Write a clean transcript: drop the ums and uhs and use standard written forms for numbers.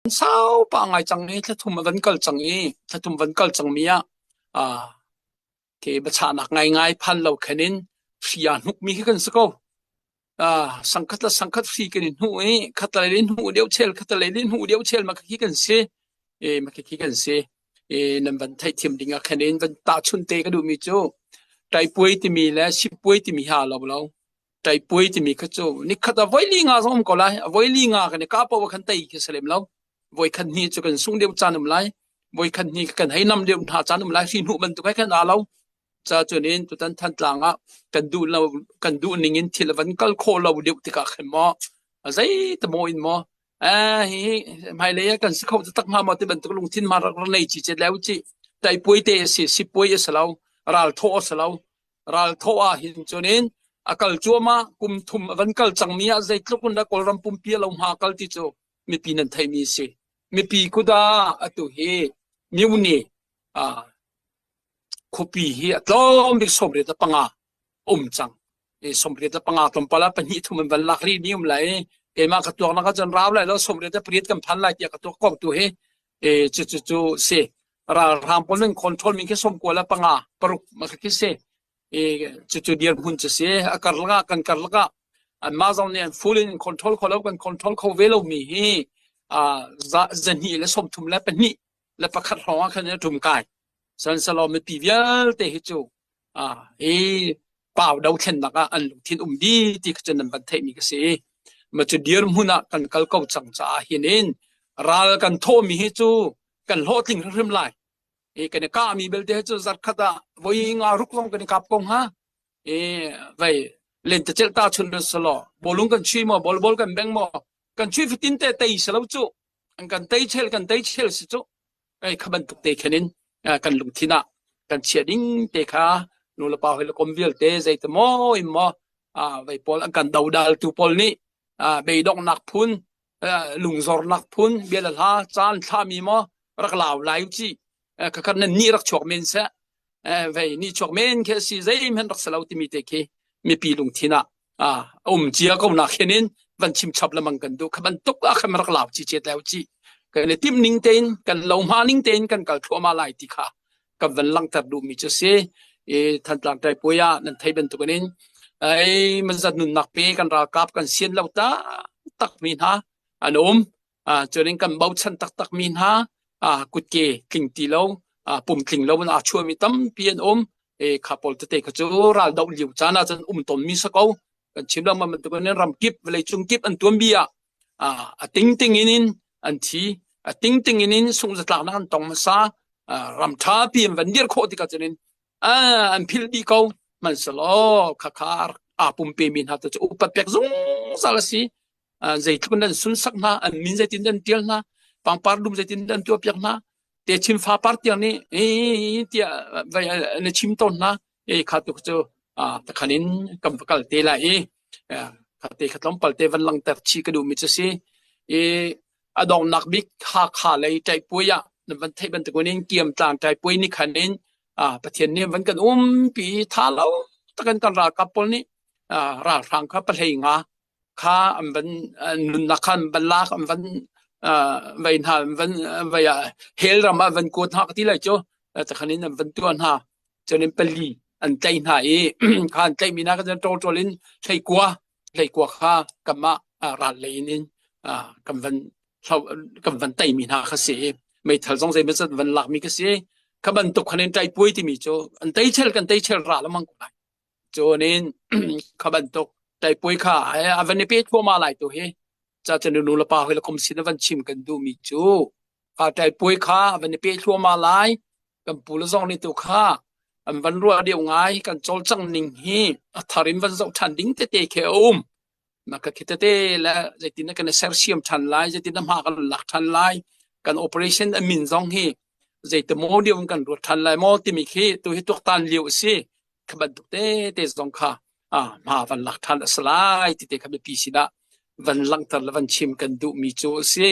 Sau pa ngai cang i thlathum a van kal cang i thlathum van kal cangmi ah ah ke biachahnak ngaingai phan lo khan in hri aa hnukmi khi kan si ko. Ah sangkhat le sangkhat hri kan i hnuh i khatlei in hnuh deuh chel khatlei in hnuh deuh chel ma khi kan si. E ma khi kan si. E nan van theihthiam ding ah khan in van tahchun te ka duhmi cu taipuai timi le sipuai timi ha lo lo. Taipuai timi kha cu nikhat a voi li nga zong um ko lai. A voi li nga kan i kah paoh ah khan tei khi si lem lo. Voi khat hnih cu kan sung deuh caan um lai. Voi khat hnih kan hei nam deuh hna caan um lai. Hri hnuh bantuk he khan aa lo. Ca cun in tutan Thantlang ah kan duh lo kan duh ning in thil a van kal khawh lo deuh tikah khan maw a zei te maw in maw eh hi hmailei ah kan si kho taktak hnga maw ti bantuk lungthin ma rak nei chi che leu chi taipuai te a si sipuai a si lo ral thawh a si lo Ral thawh ah hin cunin a kal cuahmah kum thum a van kal cangmi ah zeitluk in dah Kawlram pumpi a lo hma kal ti cu mipi nan theihmi a si. Mipi kut ah atu hi Myone ah khuapi hi a tlawm bik 85 um cang. I 85 tlawmpal ah pahnih thum an van lak rih mi um lai i keimah ka tuaknak ahcun rau lai lo 88 kan phan lai tiah ka tuak ko tu hi e cu cu cu si ralhrang pawl nan control mi khi sawmkua le panga paruk ma khi si e cu cu dirhmun cu si a karlak ah kan karlak ah anmah zong nih an full in control kho lo kan control kho ve lo mi hi zahnih le sawmthum le pahnih le pakhat hrawng ah khan a ṭum kai sihmanhsehlaw mipi vialte hi cu hi pau dothlennak ah an lungthin um dih ti kha cu nan van theihmi ka si. Ma cu dirhmun ah kan kal ko cang caah hin in ral kan thawhmi hi cu kan hlawhtling hrimhrim lai. I kan i kahmi belte hi cu zarkhat ah voi nga ruk zong kan i kap ko hnga. I vei lentecelh ta chun selaw bawlung kan chui maw bawlbol kan beng maw kan chui fatin te tei selo cu an kan tei chel kan tei chel si cu Ei kha bantuk te khan in kan lungthin ah kan chiah ding te kha nulepa hoi le kom vialte zeite maw in maw vei pawl an kan dodal tu pawl nih beidonghnak phun lungzornak phun bia le hla caan thlami maw rak lau lai u ci khakhat nan ni rak chuak men seh vei ni chuak men khi si zeihmanh rak si lo timi te khi mipi lungthin ah um cia ko nak hin in van chim chap lamang kan duh kha bantuk ah khan rak lau chi che teu chi kan i tim ning tein kan lo hma ning tein kan kal thluahmah lai ti kha kan van langhter duh mi cu si i Thantlang Taipuai ah nan thei bantuk in ai mazat nunnak pe kan ralkap kan sian lo tak tak mi hna an um cunin kan bochan taktak mi hna kutke tling ti lo pum tling lo in aa chuahmi tampi an um. Kha pawl tete kha cu ral doh lio caan ah cun um tawnmi si ko. Kan chim lengmang bantuk in ram kip vawlei cung kip an tuanbi ah a tingting in in an thi a tingting in in sungzatlaknak an tong hmasa ram ṭhapi an van dir khawh tikah cun in an philh dih ko hmanhsehlaw khakha aa pumpe mi hna tu cu upat pek zungzal a si zeitluk in an sunsak hna an min zeitin an ṭial hna pangpar dum zeitin an tuahpiak hna te chim fa par tiang nih tiah vai na chim tawn hna e kha tuk cu takhan in kan va kal te lai i kha te kha tlawmpal te van langter chi ka duh mi cu si i a donghnak bik Hakha lei ṭaihpuai ah nan van theih bantuk in Kiamtlang ṭaihpuai ni khan in Pathian nih van kan umpi tha lo takin kan ralkap pawl nih ralhrang kha pahlei nga kha an van nunnak kha an van lak an van vei hna an van vei ah hell ram ah van kuat hna ka ti lai cu takhan in an van tuah hna cun in pali an tlaih hna i kha an tlaihmi hna kha cun ṭawlṭawl in hleikua hleikua kha kanmah ral lei in in kan van kan van teimi hna kha si i meithal zong zeimawzat van lakmi kha si kha bantuk khan in ṭaipuai timi cu an tei chel kan tei chel ra lamang ko lai Cun in kha bantuk taipuai kha a van i pe thluahmah lai tu hi ca cun nu le pa hoi le kum sin a van chim kan duhmi cu kha taipuai kha a van i pe thluahmah lai kan pu le zong nih tu kha an van ruah deuh ngai kan cawlcang ning hi a thar in van zoh ṭhan ding tete khi a um na ka khi tete le zeitin na kan i sersiam ṭhan lai zeitin na hma kan lak ṭhan lai kan operation a min zong hi zeiti maw deuh in kan ruat ṭhan lai maw timi khi tu hi tuaktan lio a si kha bantuk tete zong kha hma van lak ṭhan a si lai ti te kha mipi sinah van langhter le van chim kan duhmi cu a si.